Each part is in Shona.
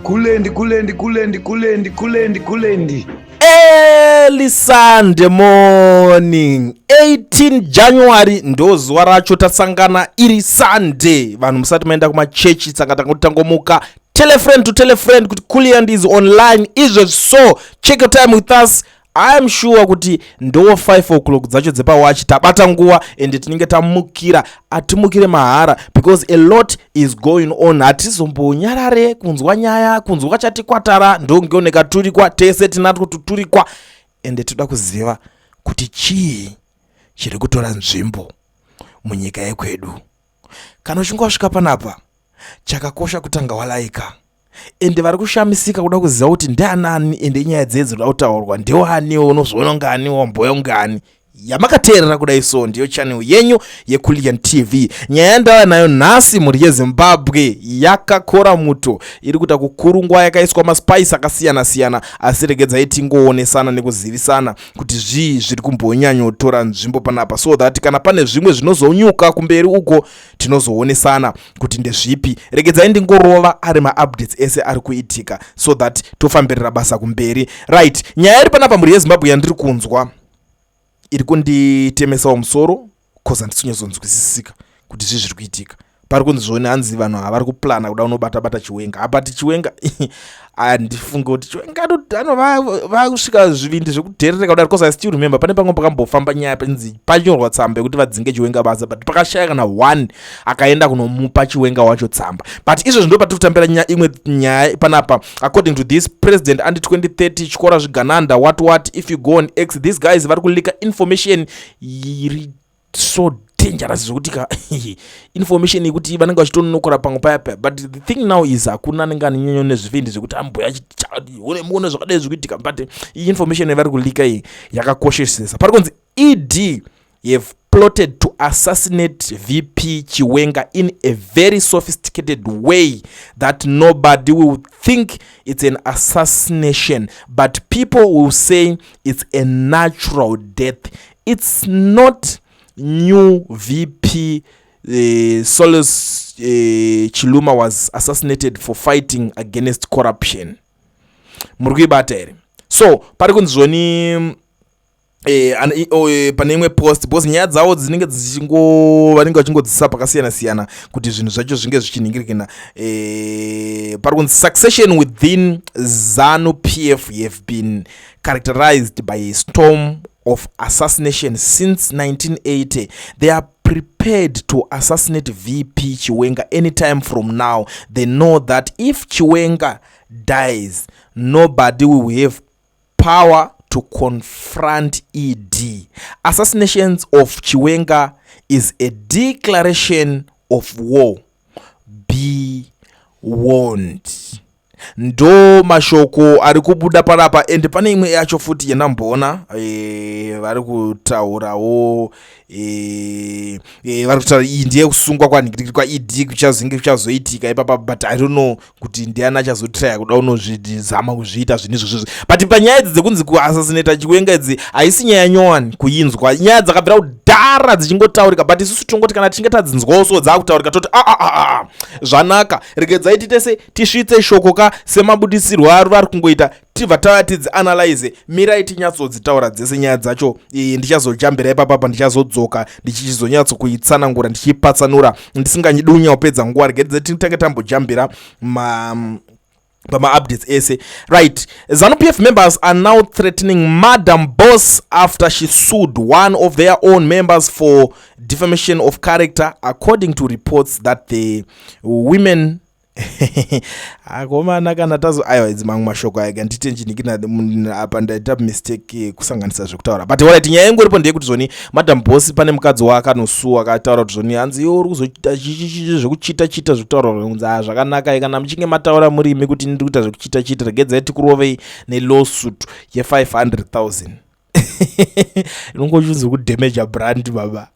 Kulendi, kulendi, kulendi, kulendi, kulendi, kulendi. Early Sunday morning, 18 January, ndo zuva racho tasangana iri Sunday. Vanhu musati maenda kumachechi, saka tangoti tangomuka. Tell a friend to tell a friend kuti Kuliand is online izvezvi, so check your time with us. I am sure kuti ndo 5 o'clock dzacho dzepawachi tabata nguva, ende tinenge tamukira. Atimukire mahara because a lot is going on. Hatizombonyarare kunzwa nyaya, kunzwa chatikwatara ndongeoneka turikwa tese tinatwo tuturikwa, ende toda kuziva kuti chii chiri kutora nzvimbo munyika yekwedu. Kana uchinge wasvika panapa, chakakosha kutanga walaika. Ende vari kushamisika kuda kuziva kuti ndianani, ende inyaya dzei dzinoda kutaurwa, ndewaniwo unozoona ungani wamboya ungani yamakateerera kudai. So ndiyo channel yenyu yeKulian TV. Nyaya yandava nayo nhasi, mhuri yeZimbabwe, yakakora muto, iri kuita kukurungwa, yakaiswa maspice akasiyana-siyana, asi regedzai tingoonesana nekuzivisana kuti zvii zviri kumbonyanyotora nzvimbo panapa, so that kana pane zvimwe zvinozonyuka kumberi uko tinozoonesana kuti ndezvipi. Regedzai ndingorova ari maupdates ese ari kuitika so that tofambirira basa kumberi. Right, nyaya iri panapa, mhuri yeZimbabwe, yandiri kunzwa iri kunditemesawo musoro, 'cause handisi kuti zvii zviri kuitika. Pari kunzi zvoni hanzi vanhu havari kuplana kuda unobata-bata Chiwenga. Abati Chiwenga, handifunge kuti Chiwenga vakusvika zvivindi zvekudherereka kudari, 'cause I still remember pane pamwe pakambofamba nyaya, panzi panyorwa tsamba yekuti vadzinge Chiwenga basa, but pakashaya kana one akaenda kunomupa Chiwenga wacho tsamba. But izvezvi ndo patiri kutambira imwe nyaya panapa. According to this, president andi 2030 chikora zvigananda, what what. If you go on X, these guys vari kuleaka information iri so dangerous zvekuti ka information yekuti vanenge vachitonokora pamwe paya paya. But the thing now is hakuna anenge anenyanyo nezvivindi zvekuti amboya muone zvakadai zvikuitika. But iyi information yavari kuleaka iyi yakakoshesesa. Pari kunzi ED have plotted to assassinate VP Chiwenga in a very sophisticated way that nobody will think it's an assassination, but people will say it's a natural death. It's not new. VP Saulos Chilima was assassinated for fighting against corruption. Muri kuibata here? So pari kunzi zvoni pane imwe post, because nyaya dzavo dzinenge dzichingo vanenge vachingodzisa pakasiyana siyana kuti zvinhu zvacho zvinge zvichinhingirikana. Pari kunzi succession within ZANU PF have been characterized by a storm of assassination since 1980. They are prepared to assassinate VP Chiwenga anytime from now. They know that if Chiwenga dies, nobody will have power to confront ED. Assassinations of Chiwenga is a declaration of war. Be warned. Ndo mashoko ari kubuda panapa. Ende pane imwe yacho futi yandamboona, vari kutaurawo, vari kutaura iyi ndiye kusungwa kwanhikirikiri kwaED kuchazenge kuchazoitika ipapa, but I don't know kuti ndiani achazotraya kuda unozvizama kuzviita zvinhu izvozvozvo. But panyaya idzi dzekunzi kuassassinata Chiwenga idzi, haisi nyaya nyowani kuinzwa. Nyaya dzakabvira kudhara dzichingotaurika, but isusu tongoti kana tichinge tadzinzwawo so dzaakutaurika, toti aa ah, ah, ah, zvanaka, regedzai titese tisvitse shoko ka semabudisirwo ari vari kungoita, tibva tauya tidzianalyze. Mirai tinyatsodzitaura dzese nyaya dzacho. Ndichazojambira ipapapa, ndichazodzoka ndichichizonyatsokuitsanangura, ndichiipatsanura, ndisinganyidi kunyanya nguva. Regedze titange tambojambira ma pama-updates ese. Right, ZANU PF members are now threatening Madam Boss after she sued one of their own members for defamation of character, according to reports that the women. Akomana, kana tazo, aiwa, idzi mamwe mashoko aya ndite njinikina apa, ndaita mistake kusanganisa zvekutaura. But alright, nyaya ingoripo ndeyekuti zvoni Madam Boss pane mukadzi waakanosuwa akataura kuti zvoni hanzi iwe uri kuzoita zvekuchita chita zvekutaura kunzi a zvakanaka. Kana muchinge mataura murimi kuti ndiri kuita zvekuchita chita, regedzai tikurovei nelawsuit ye500 000. Inongochinzi kudamaja brand, baba.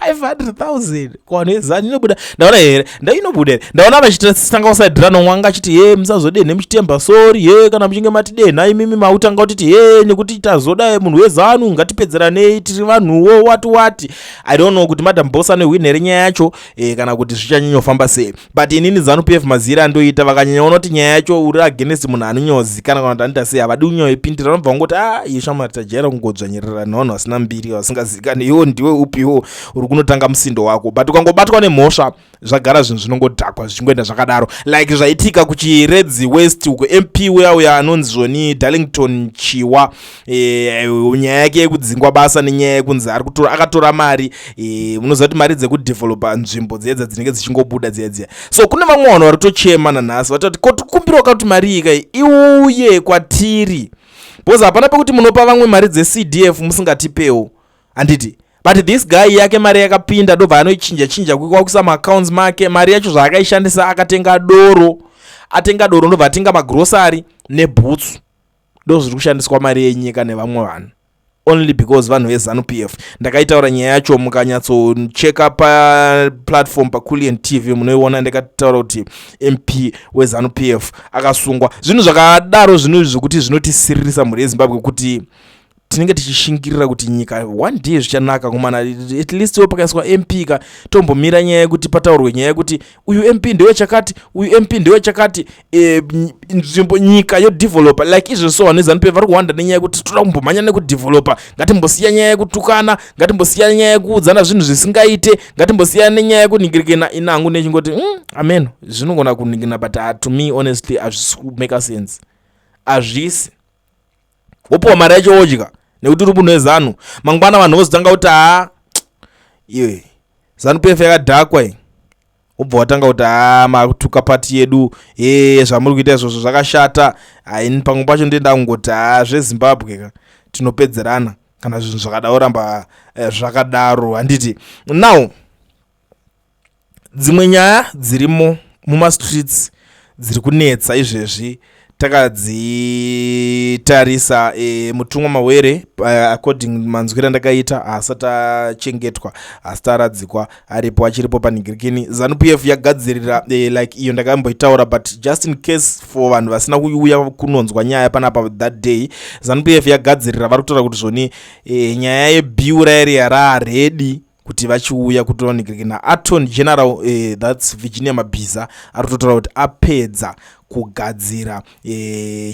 500,000 kuvanhu veZANU inobuda. Ndaona here, ndainobuda here? Ndaona vachitanga kusaidhirana, umwe anga achiti, "Ye, musazodenhe muchitemba, sorry ye, kana muchinge matidenha imimi mautanga kutiti ye nekuti tazoda munhu weZANU, ngatipedzeranei, tiri vanhuwo," wati wati. I don't know kuti Madam Boss anohwina here nyaya yacho kana kuti zvichanyanyofamba sei, but inini ZANU PF mazira andoita, vakanyanyaona kuti nyaya yacho uri against munhu anonyozikana kana kuti anoita sei, havadi kunyanyoipindira. Vanobva vangoti, "A, iyo shamwari, tajaira kungodzvanyirira nevanhu vasina mbiri, vasingazikani. Iwo ndiwe upiwo uri kunotanga musindo wako?" But ukangobatwa nemhosva, zvagara zvinhu zvinongodhakwa, zvichingoenda zvakadaro, like zvaitika kuChiredzi West uko, MP uya uya anonzi zvoni Darlington Chiwa, nyaya yake yekudzingwa basa nenyaya yekunzi ari kutora, akatora mari. Munoziva kuti mari dzekudhevhelopa nzvimbo dzedza dzinenge dzichingobuda dziya dziya. So kune vamwe vanhu vari kutochema nanhasi, vatoti, "Ko tikumbirawo kuti mari iyi kai iuye kwatiri, because hapana pekuti munopa vamwe mari dzeCDF musingatipewo, handiti?" But this guy, yake mari yakapinda, ndobva anoichinja chinja kwakuisa maaccounts make. Mari yacho zvaakaishandisa, akatenga doro, atenga doro, ndobva atenga magrosari nebhutsu. Ndo zviri kushandiswa mari yenyika nevamwe vanhu, only because vanhu veZANU PF. Ndakaitaura nyaya yacho, mukanyatsocheka paplatform paCulian TV munoiona. Ndakataura kuti MP weZANU PF akasungwa, zvinhu zvakadaro, zvinhu zvekuti zvinotisiririsa mhuri yeZimbabwe, kuti tinenge tichishingirira kuti nyika one day zvichanaka kumana. At least wo pakaiswa MP ka, tombomira nyaya yekuti pataurwe nyaya yekuti uyu MP ndewechakati, uyu MP ndewechakati, nzvimbo nyika yodevelopa like izvo. So vanhu veZANU PF vari kuwanda nenyaya yekuti toda kumbomhanya nekudevelopa. Ngatimbosiya nyaya yekutukana, ngatimbosiya nyaya yekuudzana zvinhu zvisingaite, ngatimbosiya nenyaya yekuningirikina. Inangu nechingoti, amen, zvinogona kuningirina, but to me honestly hazvisi kumake sense, hazvisi. Wopiwa mari yacho, wodya nekuti uri munhu weZANU. Mangwana vanhu vozotanga kuti, "Haa iwe, ZANU PF yakadhakwa iyi." Wobva watanga kuti, "Haa, makutuka pati yedu e, zvamuri kuita izvozvo zvakashata." Haini, pamwe pacho ndoenda kungoti, "Haa, zveZimbabwe ka, tinopedzerana kana zvinhu zvakada kuramba zvakadaro, handiti?" Now dzimwe nyaya dzirimo mumastreets dziri kunetsa izvezvi takadzitarisa, mutumwa Mawere, according manzwiro andakaita, haasati achengetwa, haasati aradzikwa, aripo, achiripo panhingirikini. ZANU PF yagadzirira, like iyo ndakamboitaura, but just in case for vanhu vasina kuuya kunonzwa nyaya panapa that day, ZANU PF yagadzirira. Vari kutaura kuti zvoni nyaya yebill rairiya raready kuti vachiuya kutonhingirikina. Attorney General, that's Virginia Mabhiza, ari kutotaura kuti apedza kugadzira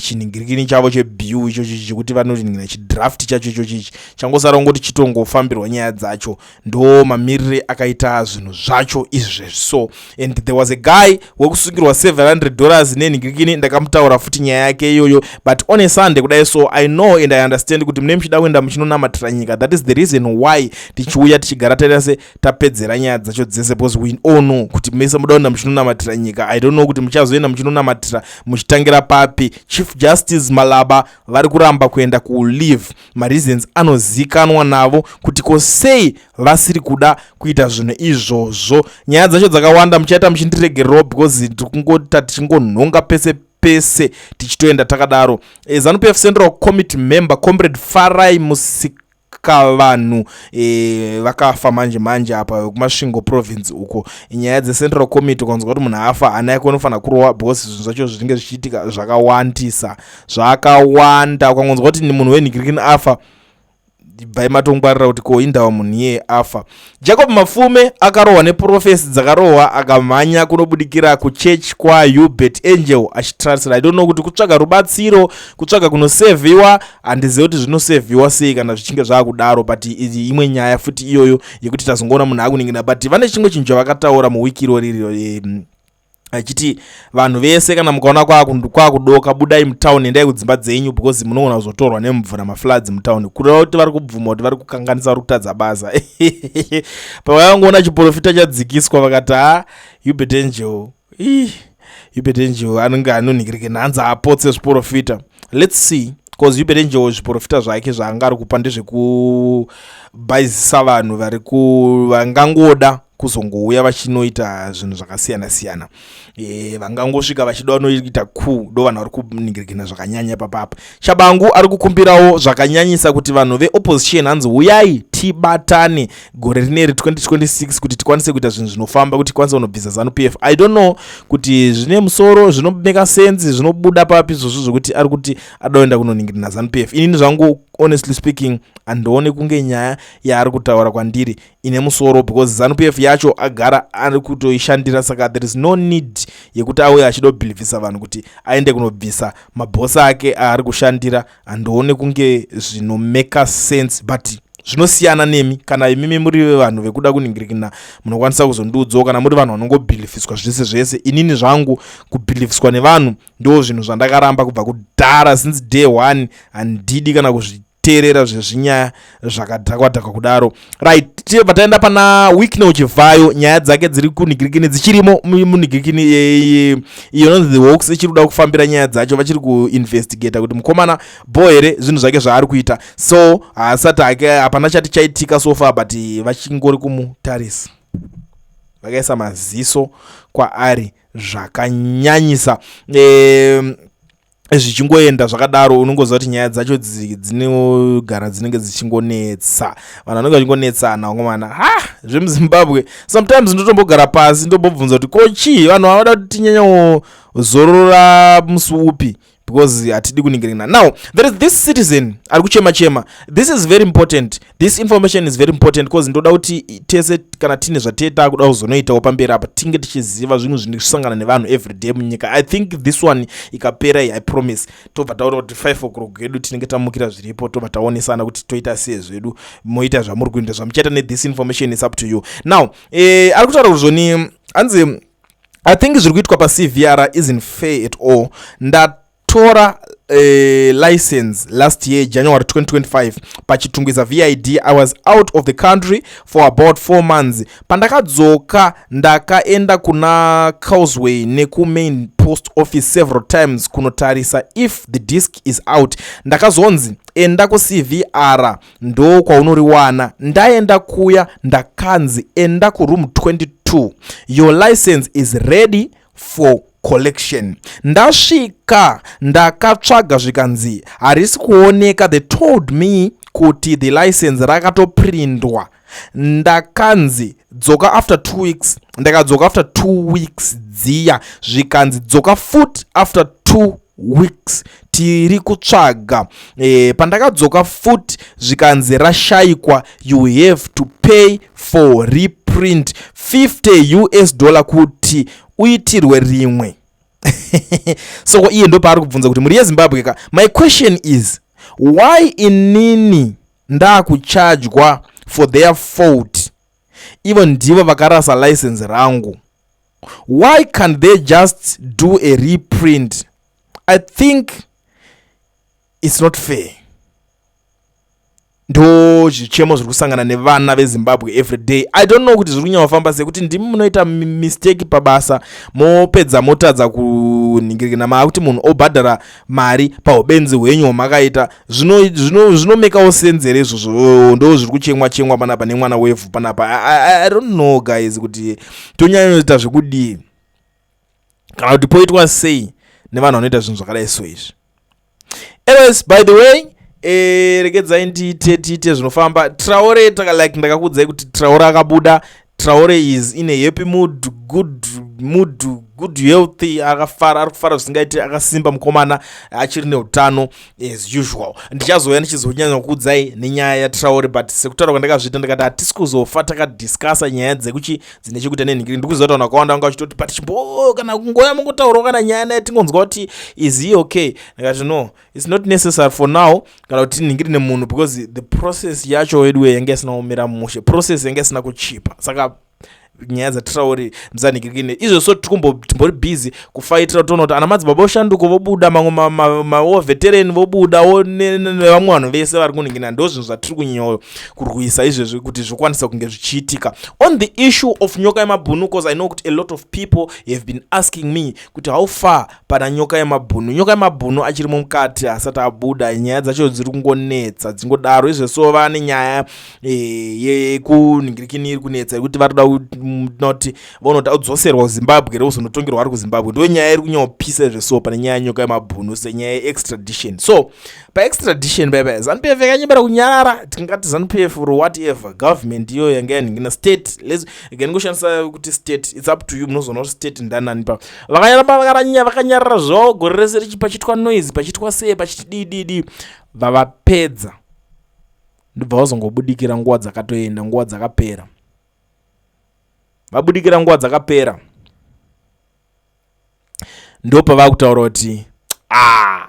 chinhingirikini chavo chebill ichochi chekuti vanoningira chidraft chacho ichochichi, changosara kungoti chitongofambirwa nyaya dzacho. Ndo mamirire akaita zvinhu zvacho izvezvi. So and there was a guy wekusungirwa $700 nenhingirikini, ndakamutaura futi nyaya yake iyoyo. But on a Sunday kudai, so I know and I understand kuti mune muchida kuenda muchinonamatira nyika. That is the reason why tichiuya tichigara taita se tapedzera nyaya dzacho dzese, because we all know kuti mese muda kuenda muchinonamatira nyika. I don't know kuti muchazoenda muchinonamatira muchitangira papi. Chief Justice Malaba vari kuramba kuenda kuleave, mareasons anozikanwa navo kuti ko sei vasiri kuda kuita zvinhu izvozvo. Nyaya dzacho dzakawanda, muchaita muchindiregererawo because tiri kungota tichingonhonga pese pese, tichitoenda takadaro. ZANU PF Central Committee member Comrade Farai Musikavanhu vakafa manje manje apa kuMasvingo Province uko. Nyaya dzeCentral Committee, ukanzwa kuti munhu afa, hana yake unofanira kurova, because zvinhu zvacho zvinenge zvichiitika zvakawandisa, zvakawanda. Ukangonzwa kuti munhu wenhingirikini afa, bvai matongwarira kuti ko indawa munhu iyeye afa. Jacob Mafume akarohwa neprophecy dzakarohwa, akamhanya kunobudikira kuchurch kwaUebert Angel achitransfer. I don't know kuti kutsvaga rubatsiro, kutsvaga kunosevhiwa, handizivi kuti zvinosevhiwa sei kana zvichinge zvaakudaro, but imwe nyaya futi iyoyo yekuti tazongoona munhu akuningira. But vane chimwe chinhu chavakataura muwiki irori, achiti vanhu vese, kana mukaona kwakudoka, budai mutauni, endai kudzimba dzenyu, because munogona kuzotorwa nemvura, mafloods mutauni. Kureva kuti vari kubvuma kuti vari kukanganisa, vari kutadza basa. Pavavangoona chiprofita chadzikiswa, vakati, "Ha, Uebert Angel, Uebert Angel anenge anonhingirike nhanzi apotse zviprofita." Let's see, because Uebert Angel zviprofita zvake zvaanga ari kupa ndezvekubhaizisa vanhu vari vangangoda kuzongouya vachinoita zvinhu zvakasiyana siyana, vangangosvika vachida vanoita ku ndo vanhu vari kuningirikina zvakanyanya papapa. Chabangu ari kukumbirawo zvakanyanyisa kuti vanhu veopposition, hanzi, "Uyai." Tibatane gore rineri 2026 kuti tikwanise kuita zvinhu zvinofamba, kuti tikwanise kunobvisa ZANU PF. I don't know kuti zvine musoro, zvinomeka sense, zvinobuda papi izvozvo zvokuti ari kuti adoenda kunoningirina ZANU PF. Inini zvangu, honestly speaking, handione kunge nyaya yaari kutaura kwandiri ine musoro, because ZANU PF yacho agara ari kutoishandira, saka there is no need yekuti auye achidobhilivhisa vanhu kuti aende kunobvisa mabhosi ake aari kushandira. Handione kunge zvinomeka sense, but zvinosiyana nemi. Kana imimi muri vanhu vekuda kuningirikina, munokwanisa kuzondiudzawo. Kana muri vanhu vanongobhilivhiswa zvese zvese, inini zvangu kubhilivhiswa nevanhu ndo zvinhu zvandakaramba kubva kudhara, since day one. Handidi kana kuzviteerera zvezvinyaya zvakadhakwa dhakwa kudaro. Right, tibva taenda pana Wicknell Chivayo. Nyaya dzake dziri kunhingirikini dzichirimo munhingirikini iyo inonzi the Hawks ichiri kuda kufambira nyaya dzacho. Vachiri kuinvestigata kuti mukomana bo here zvinhu zvake zvaari kuita. So haasati hake, hapana chati chaitika so far, but vachingori kumutarisa, vakaisa maziso kwaari zvakanyanyisa. Zvichingoenda zvakadaro, unongoziva kuti nyaya dzacho dzinogara dzinenge dzichingonetsa vanhu, vanenge vachingonetsana vangomana. Ha, zvemuZimbabwe, sometimes ndotombogara pasi ndombobvunza kuti ko chii vanhu vavada kuti tinyanyozorora musi upi, because hatidi kuningirina. Now there is this citizen ari kuchema chema. This is very important, this information is very important, because ndoda kuti tese kana tine zvateta kuda kuzonoitawo pamberi apa, tinge tichiziva zvinhu zvinosangana nevanhu everyday munyika. I think this one ikapera, I promise, tobva taura kuti 5 o'clock yedu tinenge tamukira zviripo, tobva taonesana kuti toita sei zvedu, moita zvamuri kuita, zvamuchaita nethis information is up to you. Now ari kutaura kuti zvoni hanzi, "I think zviri kuitwa paCVR isn't fair at all. Ndatora license last year January 2025 paChitungwiza VID. I was out of the country for about 4 months. Pandakadzoka ndakaenda kuna Causeway nekumain post office several times kunotarisa if the disc is out. Ndakazonzi enda kuCVR, ndo kwaunoriwana. Ndaenda kuya ndakanzi enda kuroom 22, your license is ready for collection. Ndasvika ndakatsvaga, zvikanzi harisi kuoneka. They told me kuti the license rakatoprindwa. Ndakanzi dzoka after 2 weeks. Ndakadzoka after 2 weeks dziya, zvikanzi dzoka futi after 2 weeks, tiri kutsvaga. Pandakadzoka futi zvikanzi rashayikwa, you have to pay for reprint 50 US dollar kuti uitirwe rimwe." So iye ndo paari kubvunza kuti, "Mhuri yeZimbabwe ka, my question is, why inini ndakuchajwa for their fault? Ivo ndivo vakarasa license rangu. Why can't they just do a reprint? I think it's not fair." Ndo zvichemo zviri kusangana nevana veZimbabwe every day. I don't know kuti zviri kunyanya sei, kuti ndimi munoita mistake pabasa, mopedza motadza kunhingirikina, maakuti munhu obhadhara mari paubenzi hwenyu hwamakaita. Zvinomekawo sense here izvozvo? Ndo zviri kuchemwa chemwa panapa nemwana wevhu panapa. I don't know, guys, kuti tonyanyoita zvekudii kana kuti poitwa sei nevanhu vanoita zvinhu zvakadai so izvi. Anyways, by the way, regedzai ndiite tiite zvinofamba. Traore, like ndakakuudzai kuti Traore akabuda. Traore is in a happy mood, good mood, good health. Akafara, ari kufara zvisingaiti, akasimba mukomana, achiri neutano as usual. Ndichazouya ndichizonyanya kuudzai nenyaya yaTraore, but sekutaura kwandakazviita, ndikati hatisi kuzofa takadiscussa nyaya dzekuchi dzine chekuita nenhingiri. Ndikuziva kuti vanhu vakawanda vanga vachitoti, "But chimbo kana kungoya mungotaurawo kana nyaya naye, tingonzwa kuti is he okay?" Ndikati no, it's not necessary for now kana kuti tinhingiri nemunhu, because the process yacho yedu yange isina kumira mushe, process yange isina kuchipa. Saka nyaya dzaTraore musanhingirikine izvozvo. Timbori busy kufaitira toona kuti ana madzibaba oshanduko vobuda, mamwe mawar veteran vobudawo, nevamwe vanhu vese vari kunhingirina. Ndo zvinhu zvatiri kunyanyo kurwisa izvezvi kuti zvikwanisa kunge zvichiitika. On the issue of Nyoka Yemabhunu, because I know kuti a lot of people have been asking me kuti how far pana Nyoka Yemabhunu. Nyoka Yemabhunu achiri mukati, asati abuda. Nyaya dzacho dziri kungonetsa, dzingodaro izvezvo. Vane nyaya yekunhingirikini iri kunetsa yekuti vari kuda. Not vanoti adzoserwa kuZimbabwe here, uzonotongerwa ari kuZimbabwe. Ndo nyaya iri kunyanyopisa zveso pane nyaya yeNyoka yemabhunu, senyaya yeextradition. So paextradition paipa, ZANU PF yakanyembera kunyarara. Tingati ZANU PF or whatever government iyoyo yanga yanhingina state, ngoshandisa kuti state, it's up to you, munozoona kuti state ndanani pa. Vakanyaramba vakanyarara zvavo gore rese richi pachitwa noise, pachitwa sei, pachitidididi. Vavapedza, ndobva vazongobudikira nguva dzakatoenda, nguva dzakapera. Vabudikira nguva dzakapera, ndopava kutaura kuti, "Ah,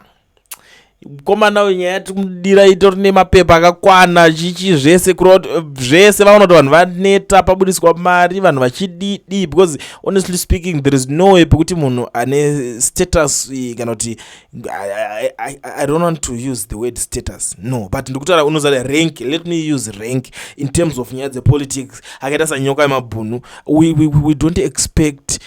mukomana uyu, nyaya yatimudira itori nemapepa akakwana, chichi zvese." Kureva zvese vaona kuti vanhu vaneta, pabudiswa mari, vanhu vachididi, because honestly speaking, there is no way pekuti munhu ane status, kana kuti I don't want to use the word status, no, but ndikutaura unoziva rank, let me use rank in terms of nyaya dzepolitics, akaita saNyoka yemabhunu, we don't expect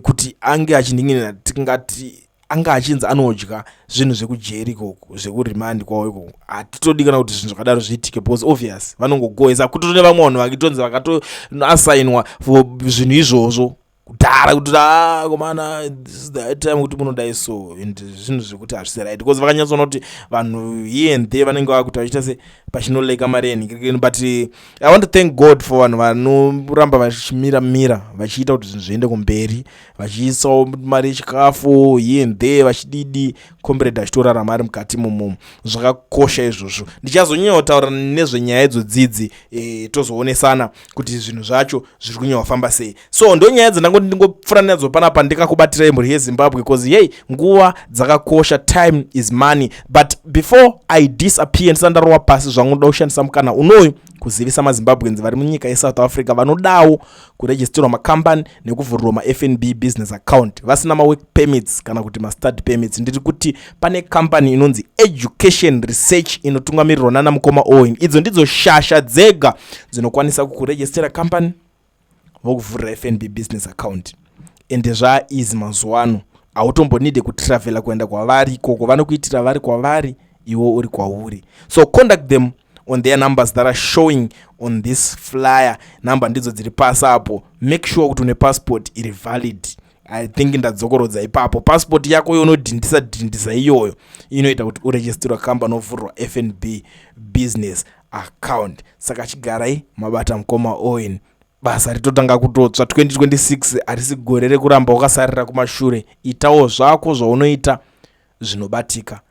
kuti ange achiningirina, tingati anga achinzi anodya zvinhu zvekujeri ikoko, zvekuremand kwavo ikoko. Hatitodi kana kuti zvinhu zvakadaro zviitike, because obvious vanongogoesa. Kutotone vamwe vanhu vakitonzi vakatoasainwa for zvinhu izvozvo kudhara, kuti a ah, komana, this is the time kuti munodai so, and zvinhu zvekuti hazvisi right, because vakanyatsoona kuti vanhu here and there vanenge vakuti vachiita se pachinoleka mari yenhingirikeni. But I want to thank God for vanhu vanoramba vachimira mira, vachiita kuti zvinhu zviende kumberi, vachiisawo mari yechikafu here and there, vachididi, comrade achitorarama ari mukati momomo. Zvakakosha izvozvo. Ndichazonyanya kutaura nezvenyaya idzodzidzi, tozoonesana kuti zvinhu zvacho zviri kunyanya kufamba sei. So ndo nyaya dzandangoti ndingopfuura nadzo panapa, ndikakubatirai, mhuri yeZimbabwe, because yei, nguva dzakakosha, time is money. But before I disappear, ndisati ndarova pasi zvangu, ndoda kushandisa mukana unoyu kuzivisa maZimbabweans vari munyika yeSouth Africa vanodawo kuregisterwa makambani nekuvhurirwa maFNB business account, vasina mawork permits kana kuti mastudy permits. Ndiri kuti pane kambani inonzi Education Research inotungamirirwa nana mukoma Owen. Idzo ndidzo shasha dzega dzinokwanisa kukurejistera kambani, vokuvhurira FNB business account. Ende zvaeasy mazuva ano, hautombonide kutravhela kuenda kwavari ikoko, vanokuitira vari kwavari, iwo uri kwauri. So contact them on their numbers that are showing on this flyer. Number ndidzo dziri pasi apo. Make sure kuti une passport iri valid. I think ndadzokorodza ipapo. Passport yako yonodhindisa dhindisa iyoyo inoita kuti uregisterwa kambani, ovhurwa FNB business account. Saka chigarai mabata mukoma Owen, basa ritotanga kutotsva. 2026 harisi gore rekuramba wakasarira kumashure. Itawo zvako zvaunoita zvinobatika.